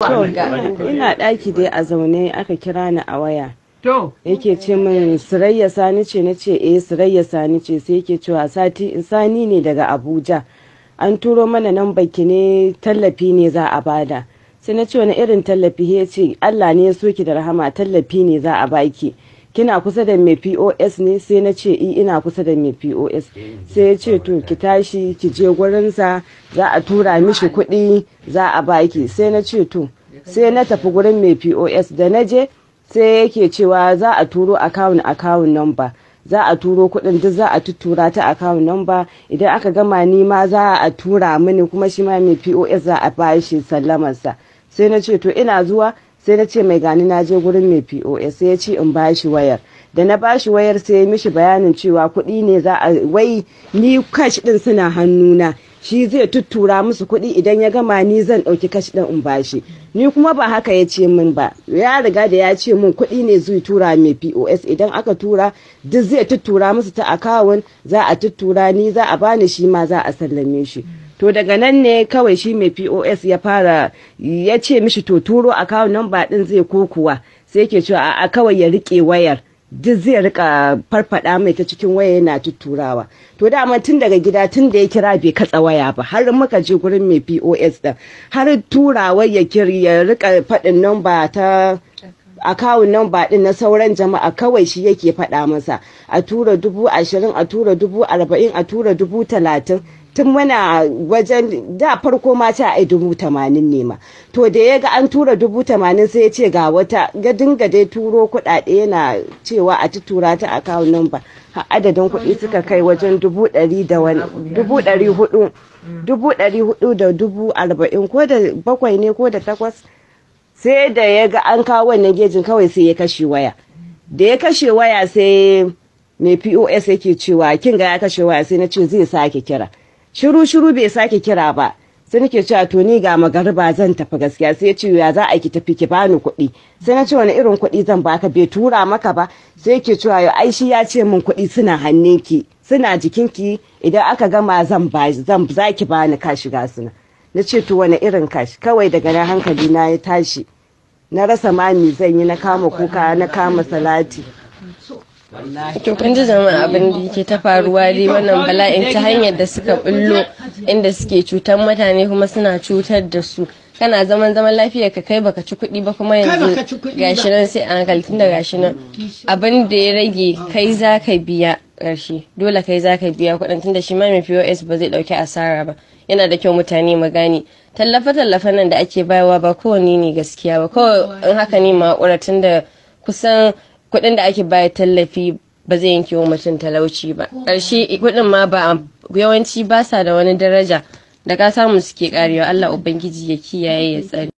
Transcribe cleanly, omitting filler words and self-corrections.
To, ina ɗaki dai a zaune aka kira ni a waya. To. Yake ce min Surayya Sani ce, na ce eh Surayya Sani ce, sai yake cewa sati Sani ne daga Abuja. An turo mana nan baki ne, tallafi ne za a bada. Sai na ce wani irin tallafi? Ya ce Allah ne ya soki da rahama, tallafi ne za a baki. Kina kusa da mai POS ne? Sai na ce i ina kusa da mai POS. Sai ya ce to ki tashi ki je gurinsa, za a tura mishi kuɗi za a baki. Sai na ce to, sai na tafi gurin mai POS. Da na je sai yake cewa za a turo account number, za a turo kuɗin duk za a tuttura ta account number, idan aka gama ni ma za a tura mini, kuma shi ma mai POS za a bashi sallamarsa. Sai na ce to ina zuwa. Sai na ce mai gani na je gurin mai POS. Sai ya ce in bashi wayar. Da na bashi wayar sai ya mishi bayanin cewa kuɗi ne za a wai ni cash din suna hannuna, shi zai tuttura musu kuɗi, idan ya gama ni zan ɗauki cash ɗin in bashi. Ni kuma ba haka ya ce min ba, ya riga da ya ce min kuɗi ne zai tura mai POS, idan aka tura duk zai tuttura musu ta akawun, za a tuttura, ni za a bani, shi ma za a sallame shi. To daga nan ne kawai shi mai POS ya fara ya ce mishi to turo account number din zai ko kuwa, sai yake cewa a'a, kawai ya rike wayar, duk zai rika farfada mai ta cikin waya yana tutturawa. To dama tun daga gida, tun da ya kira bai katsa waya ba har muka je gurin mai POS din, har turawa ya kiri ya rika faɗin number ta akawun number din na sauran jama'a, kawai shi yake faɗa masa a tura 20,000, a tura 40,000, a tura 30,000. Tun muna wajen da farko ma ta ai 80,000 ne ma. To da ya ga an tura 80,000 sai ya ce ga wata, ga dinga dai turo kuɗaɗe yana cewa a tura ta account number, har adadin kuɗi suka kai wajen 100,000 da wani 400,000, 447,000 ne ko da 8. Sai da ya ga an kawo wannan gejin kawai sai ya kashe waya. Da ya kashe waya sai mai POS yake cewa kin ga ya kashe waya. Sai na ce zai sake kira. Shiru shiru bai sake kira ba. Sai nake cewa to ni ga magariba zan tafi gaskiya. Sai ya ce ya za a ki tafi, ki bani kuɗi. Sai na ce wani irin kuɗi zan baka, bai tura maka ba? Sai yake cewa ai shi ya ce min kuɗi suna hannunki, suna jikinki, idan aka gama zan ba zan zaki bani cash ga suna. Na ce to wani irin cash? Kawai daga nan hankali na ya tashi, na rasa ma me zan yi, na kama kuka, na kama salati. To kun ji jama'a abin da yake ta faruwa dai, wannan bala'in ta hanyar da suka bullo inda suke cutar mutane kuma suna cutar da su. Kana zaman zaman lafiya ka kai baka ci kuɗi ba, kuma yanzu gashi nan sai a hankali, tunda gashi nan abin da ya rage kai za ka biya ƙarshe, dole kai za ka biya kuɗin, tunda shi ma mai POS ba zai ɗauki asara ba. Yana da kyau mutane mu gane tallafe tallafe nan da ake bayarwa ba kowanne ne gaskiya ba. Kawai in haka ne ma tunda kusan kuɗin da ake bayar tallafi ba zai yanke wa mutum talauci ba. Ƙarshe kuɗin ma ba yawanci ba sa da wani daraja, da ka samu suke karewa. Allah Ubangiji ya kiyaye ya tsare.